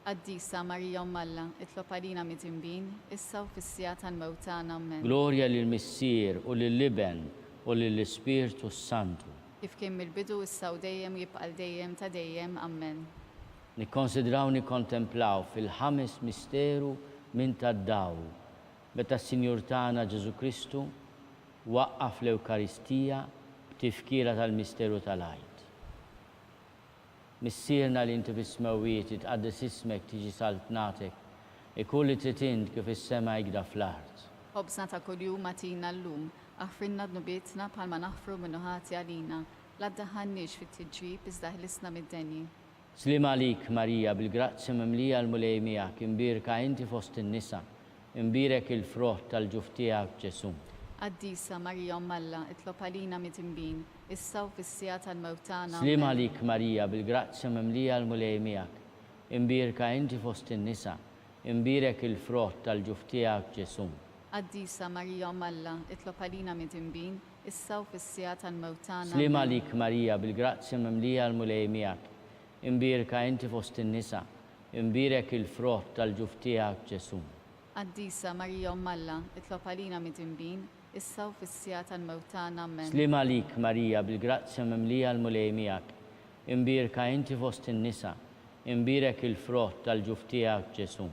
Qaddisa Marija Omm Alla, itlob għalina midinbin, issa u fis-siegħa tal-mewt tagħna. Ammen. Glorja lill-Missier u lill-Iben u lill-Ispirtu s-Santu. Kif kien mill-bidu, issa u dejjem u jibqa' għal dejjem ta' dejjem. Ammen. Nikkonsidraw nikkontemplaw fil-ħames misteru minn tad-dawl, meta s-Sinjur tagħna Ġesù Kristu waqqaf l-Ewkaristija b'tifkira tal-misteru tal-Għid. Missierna li inti fis-smewwiet, jitqaddes ismek, tiġi saltnatek, ikun li trid int kif fis-sema hekda fl-art. Ħobżna ta' kuljum agħtina llum. Aħfrilna dnubietna bħalma naħfru min hu ħati għalina. La ddaħħalniex fit-tiġrib iżda ħlisna mid-deni. Sliem għalik, Marija, bil-grazzja mimlija l-Mulej miegħek, imbierka inti fost in-nisa, imbierek il-frott tal-ġuf tiegħek, Ġesù. Qaddisa Marija Omm Alla, itlob għalina midinbin, issa u fis-siegħa tal-mewt tagħna. Sliem Ammen. għalik, Marija, bil-grazzja mimlija l-Mulej miegħek, imbierka inti fost in-nisa, imbierek il-frott tal-ġuf tiegħek, Ġesù. Qaddisa Marija Omm Alla, itlob għalina midinbin, issa u fis-siegħa tal-mewt tagħna. Sliem Ammen. għalik, Marija, bil-grazzja mimlija l-Mulej miegħek, imbierka inti fost in-nisa, imbierek il-frott tal-ġuf tiegħek, Ġesù. Qaddisa Marija Omm Alla, itlob għalina midinbin, issa u fis-siegħa tal-mewt tagħna. Ammen. Sliem għalik, Marija, bil-grazzja mimlija l-Mulej miegħek, imbierka inti fost in-nisa, imbierek il-frott tal-ġuf tiegħek, Ġesù.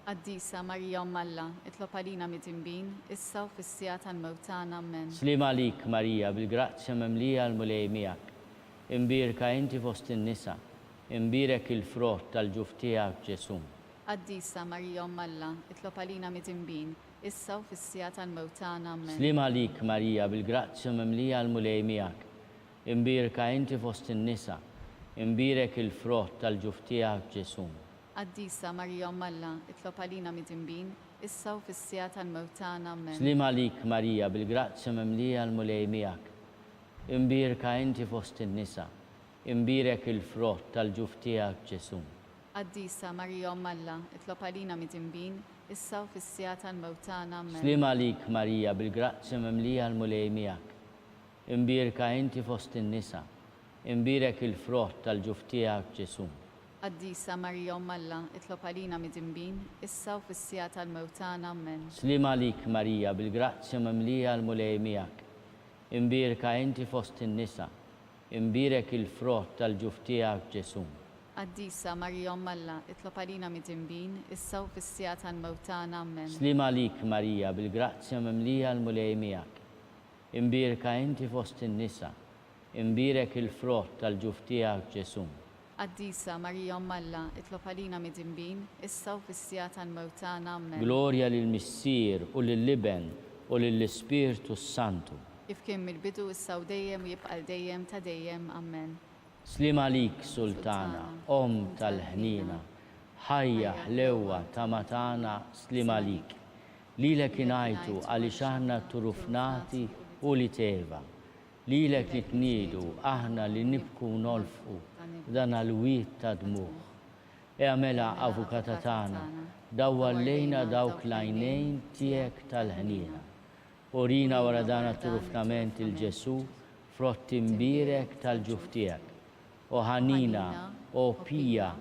Qaddisa Marija Omm Alla, itlob għalina midinbin, issa u fis-siegħa tal-mewt tagħna. Ammen. Sliem għalik, Marija, bil-grazzja mimlija l-Mulej miegħek, imbierka inti fost in-nisa, imbierek il-frott tal-ġuf tiegħek, Ġesù. Qaddisa Marija Omm Alla, itlob għalina midinbin, issa u fis-siegħa tal-mewt tagħna. Ammen. Sliem għalik, Marija, bil-grazzja mimlija l-Mulej miegħek. Imbierka inti fost in-nisa, imbierek il-frott tal-ġuf tiegħek Ġesù. Qaddisa Marija Omm Alla, itlob għalina midinbin, issa u fis-siegħa tal-mewt tagħna. Ammen. Sliem għalik Marija, bil-grazzja mimlija l-Mulej miegħek. Imbierka inti fost in-nisa, imbierek il-frott tal-ġuf tiegħek Ġesù. Qaddisa Marija Omm Alla, itlob għalina midinbin, issa u fis-siegħa tal-mewt tagħna. Ammen. Sliem għalik Marija, bil-grazzja mimlija l-Mulej miegħek. Imbierka inti fost in-nisa, imbierek il-frott tal-ġuf tiegħek Ġesù. Qaddisa Marija Omm Alla, itlob għalina midinbin, issa u fis-siegħa tal-mewt tagħna. Ammen. Sliem għalik Marija, bil-grazzja mimlija l-Mulej miegħek. Imbierka inti fost in-nisa, imbierek il-frott tal-ġuf tiegħek Ġesù. Qaddisa Marija Omm Alla, itlob għalina midinbin, issa u fis-siegħa tal-mewt tagħna. Ammen. Sliem għalik Marija, bil-grazzja mimlija l-Mulej miegħek. Imbierka inti fost in-nisa, imbierek il-frott tal-ġuf tiegħek Ġesù. Qaddisa Marija Omm Alla, itlob għalina midinbin, issa u fis-siegħa tal-mewt tagħna. Ammen. Glorja lill-Missier u lill-Iben u lill-Ispirtu s-Santu. Kif kien mill-bidu, issa u dejjem u jibqa' għal dejjem ta' dejjem. Ammen. Sliem għalik Sultana, Omm tal-ħniena, ħajja, ħlewwa, tama tagħna, sliem għalik. Lilek ingħajtu għaliex aħna turufnati u li t'Eva. Lilek nitniedu aħna li nibku u nolfqu f'dan għal-wied ta' dmugħ. Ea mela, Avukata tagħna, dawwar lejna dawk l-għajnejn tiegħek tal-ħniena. Urina wara dan għat-turufnament 'il Ġesù, frott imbierek tal-ġuf tiegħek. O ħanina, o pija,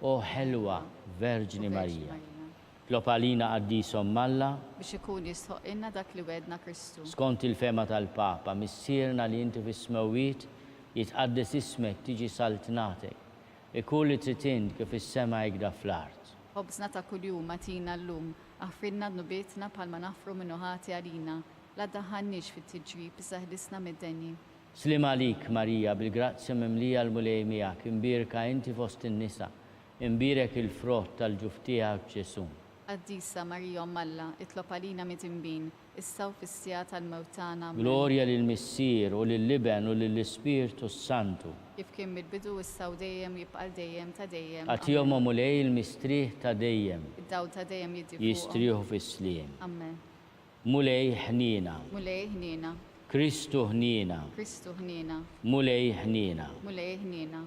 o ħelwa Verġni Marija. Tlob għalina Qaddis Omm Alla. Biex ikun jistħoqqilna dak li wegħedna Kristu. Skont il-fehma tal-Papa, Missierna li inti fis-smewwiet, jitqaddes ismek, tiġi saltnatek. Ikun li trid int kif fis-sema hekda fl-art. Ħobżna ta' kuljum agħtina llum. Aħfrilna dnubietna bħalma naħfru min hu ħati għalina. La ddaħħalniex fit-tiġrib, iżda ħlisna mid-denji. Sliem għalik, Marija, bil-grazzja mimlija l-Mulej miegħek, imbierka inti fost in-nisa, Imbierek il-frott tal-ġuf tiegħek, Ġesù. Qaddisa Marija Omm Alla, itlob għalina midinbin, issa u fis-siegħa tal-mewt tagħna. Ammen. Glorja lill-Missier, u lill-Iben, u lill-Ispirtu s-Santu. Kif kien mill-bidu, issa u dejjem, u jibqa' għal dejjem ta' dejjem. Agħtihom, Ammen. o Mulej, il-mistrieħ ta' dejjem. Id-dawl ta' dejjem jiddi fuqhom. Jistrieħu fis-sliem. Ammen. Mulej ħniena. Mulej ħniena. Kristu ħniena. Kristu ħniena. Mulej ħniena. Mulej ħniena.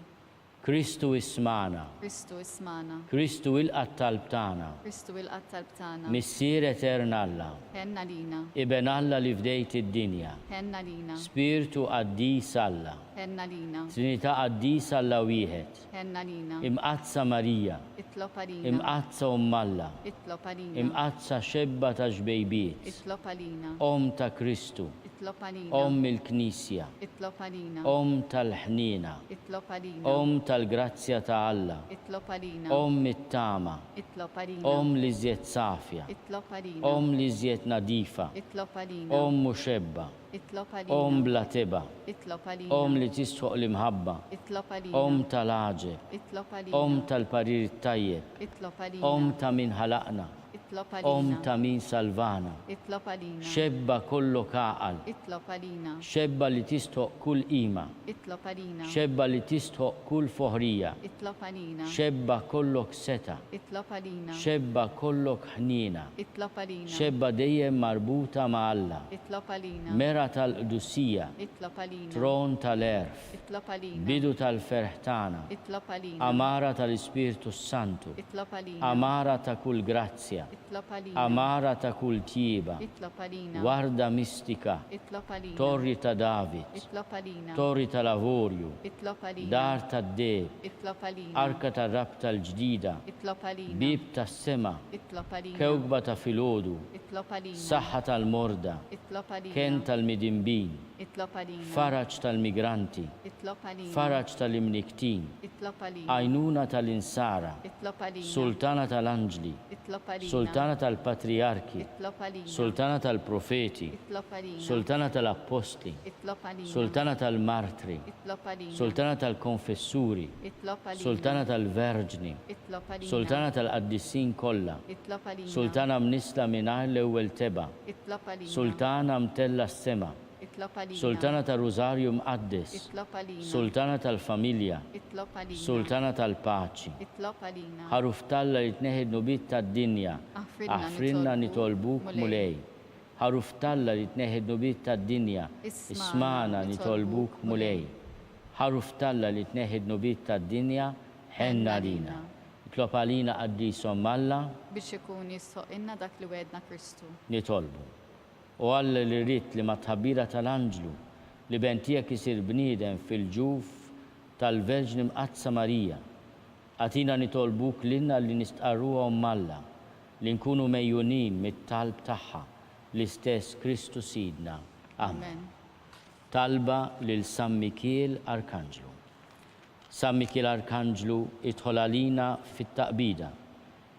Kristu ismagħna. Kristu ismagħna. Kristu ilqa' t-talb tagħna. Kristu ilqa' t-talb tagħna. Missier etern Alla. Ħenn għalina. Iben Alla li fdejt id-dinja. Ħenn għalina. Spirtu qaddis Alla. Ħenn għalina. Trinità qaddisa Alla wieħed. Ħenn għalina. Imqaddsa Marija. Itlob għalina. Imqaddsa Omm Alla. Itlob għalina. Imqaddsa xebba ta' xbejbiet. Itlob għalina. Omm ta' Kristu. Itlob għalina. Omm il-Knisja. Itlob għalina. Omm tal-ħniena. Itlob għalina. Omm tal-grazzja ta' Alla. Itlob għalina. Omm it-tama. Itlob għalina. Omm l-iżjed safja. Itlob għalina. Omm l-iżjed nadifa. Itlob għalina. Omm u xebba. Itlob għalina. Omm bla tebgħa. Itlob għalina. Omm li tistħoq l-imħabba. Itlob għalina. Omm tal-għaġeb. Itlob għalina. Omm tal-parir it-tajjeb. Itlob għalina. Omm ta' min ħalaqna. Itlob għalina. Omm ta' min salvana. Itlob għalina. Xebba kollok għaqal. Itlob għalina. Xebba li tistħoq kull qima. Itlob għalina. Xebba li tistħoq kull foħrija. Itlob għalina. Xebba kollok setgħa. Itlob għalina. Xebba kollok ħniena. Itlob għalina. Xebba dejjem marbuta ma' Alla. Itlob għalina. Mera tal-qdusija. Itlob għalina. Tron tal-għerf. Itlob għalina. Bidu tal-ferħ tagħna. Itlob għalina. Għamara tal-Ispirtu s-Santu. Itlob għalina. Għamara ta' kull grazzja. Itlob għalina. Għamara ta' kull tjieba. Itlob għalina. Warda mistika. Itlob għalina. Torri ta' David. Itlob għalina. Torri tal-avorju. Itlob għalina. Dar tad-deheb. Itlob għalina. Arka tar-rabta l-ġdida. Itlob għalina. Bieb tas-sema. Itlob għalina. Kewkba ta' filgħodu. Itlob għalina. Saħħa tal-morda. Itlob għalina. Kenn tal-midinbin. Itlob għalina. Faraġ tal-migranti. Itlob għalina. Faraġ tal-imnikktin. Itlob għalina. Għajnuna tal-insara. Itlob għalina. Sultana tal-anġli. Itlob għalina. Sultana tal-patrijarki. Itlob għalina. Sultana tal-profeti. Itlob għalina. Sultana tal-appostli. Itlob għalina. Sultana tal-martri. Itlob għalina. Sultana tal-konfessuri. Itlob għalina. Sultana tal-verġni. Itlob għalina. Sultana tal-qaddisin kollha. Itlob għalina. Sultana mnissla mingħajr l-ewwel tebgħa. Itlob għalina. Sultana mtellgħa s-sema. Itlob għalina. Sultana tar-Rużarju Mqaddes. Itlob għalina. Sultana tal-Familja. Itlob għalina. Sultana tal-Paċi. Itlob għalina. Ħaruf t'Alla li tneħħi d-dnubiet tad-dinja. Aħfrilna Aħfrilna nitolbuk, nitolbuk, Mulej. Ħaruf t'Alla li tneħħi d-dnubiet tad-dinja. Ismagħna Ismagħna nitolbuk, nitolbuk, Mulej. Mulej. Ħaruf t'Alla li tneħħi d-dnubiet tad-dinja, ħenn Ħenn għalina. għalina. Itlob għalina Qaddis Omm Alla. Biex ikun jistħoqqilna dak li wegħedna Kristu. Nitolbu. O Alla li ridt li mat-tħabbira tal-anġlu, l-Iben tiegħek isir bniedem fil-ġuf tal-Verġni Mqaddsa Marija, agħtina nitolbuk lilna li nistqarruha Omm Alla, li nkunu megħjunin mit-talb tagħha, l-istess Kristu Sidna. Amen. Amen. Talba lil San Mikiel Arkanġlu. San Mikiel Arkanġlu, idħol għalina fit-taqbida.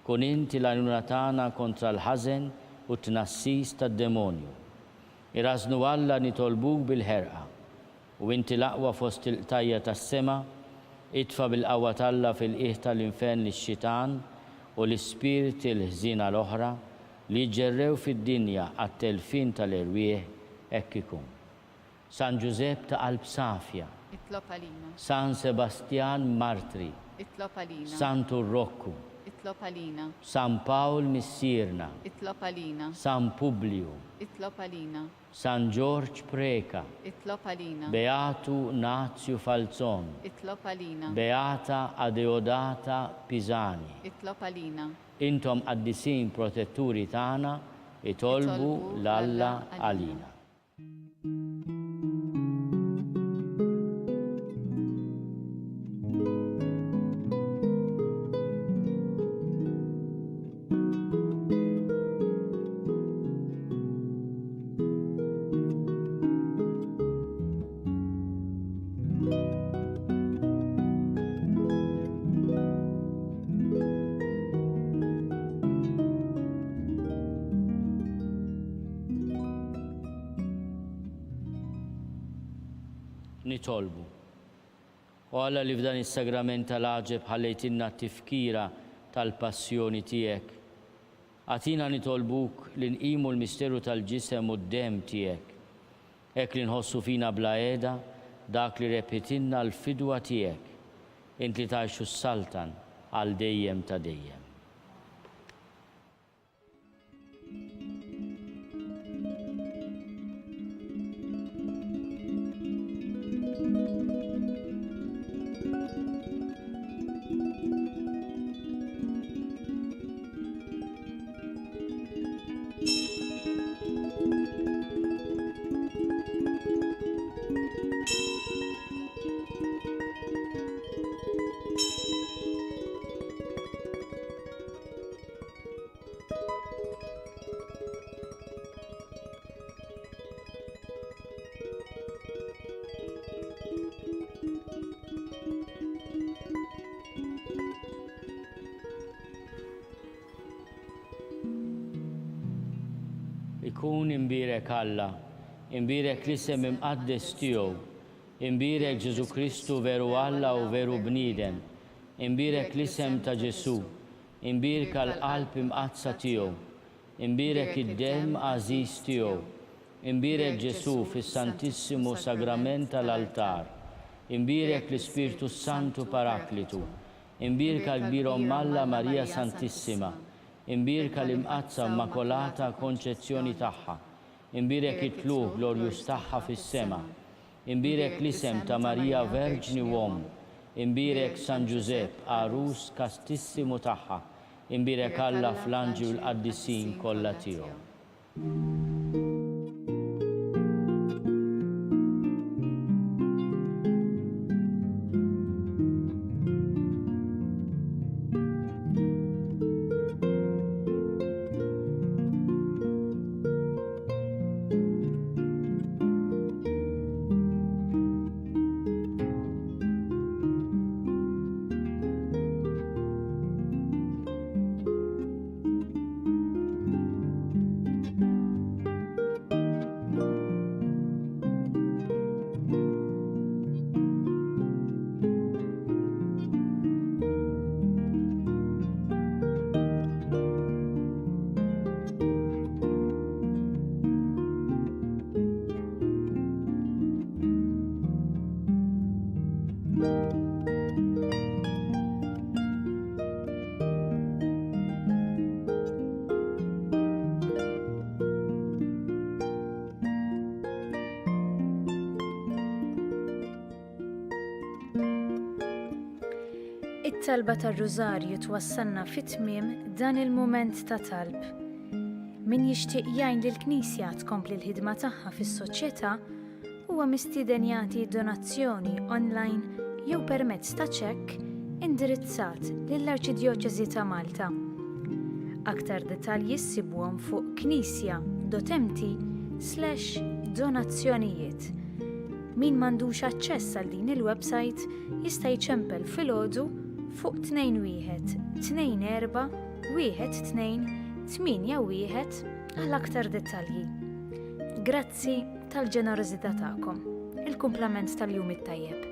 Kun int il-għajnuna tagħna kontra l-ħażen u t-tnassis tad-demonju. Irażżnu Alla nitolbuk bil-ħerqa. U inti l-aqwa fost il-qtajja' tas-sema, itfa' bil-qawwa t'Alla fil-qiegħ tal-infern lix-xitan u l-ispirti l-ħżiena l-oħra li jiġġerrew fid-dinja għat-telfien tal-erwieħ, hekk ikun. San Ġużepp ta' qalb safja. Itlob għalina. San Sebastjan Martri. Itlob għalina. Santu Rokku. Itlob għalina. San Pawl Missierna. Itlob għalina. San Publiju. Itlob għalina. San Ġorġ Preca. Itlob għalina. Beatu Nazju Falzon. Itlob għalina. Beata Adeodata Pisani. Itlob għalina. Intom qaddisin protetturi tagħna, itolbu Itolbu 'l Alla 'l Alla għalina. għalina. Nitolbu. O Alla li f'dan is-sagrament tal-għaġeb ħallejtilna t-tifkira tal-passjoni tiegħek, agħtina nitolbuk li nqimu l-misteru tal-ġisem u d-demm tiegħek, hekk li nħossu fina bla qiegħda dak li rebħitilna l-fidwa tiegħek, int li tgħix u ssaltan għal dejjem ta' dejjem. Ikun imbierek Alla, imbierek l-isem imqaddes tiegħu, imbierek Ġesù Kristu veru Alla u veru bniedem, imbierek l-isem ta' Ġesù, Imbierka l-Qalb Imqaddsa tiegħu. Imbierek id-Demm għażiż tiegħu. Imbierek Ġesù fis-Santissimu Sagrament tal-Altar. Imbierek l-Ispirtu s-Santu Paraklitu. Imbierka l-Kbir Omm Alla Marija Santissima. Imbierka l-Imqaddsa Immakolata Konċezzjoni tagħha. Imbierek it-Tlugħ glorjuż tagħha fis-sema. Imbierek l-isem ta' Marija Verġni u Omm. Imbierek San Ġużepp, għarus kastissimu tagħha. Imbierek Alla fl-anġli u l-qaddisin kollha tiegħu. It-talba tar-Rużarju twassalna fi tmiem dan il-mument ta' talb. Min jixtieq jgħin lill-Knisja tkompli l-ħidma tagħha fis-soċjetà huwa mistieden jagħti donazzjoni online jew permezz ta' ċekk indirizzat lill-Arċidjoċesi ta' Malta. Aktar dettalji ssibuhom fuq knisja.mt slash donazzjonijiet. Min m'għandux aċċess għal din il-website jista' jċempel filgħodu fuq 21 24 12 81 għal aktar dettalji. Grazzi tal-ġenerożità tagħkom. Il-kumplament tal-jum it-tajjeb.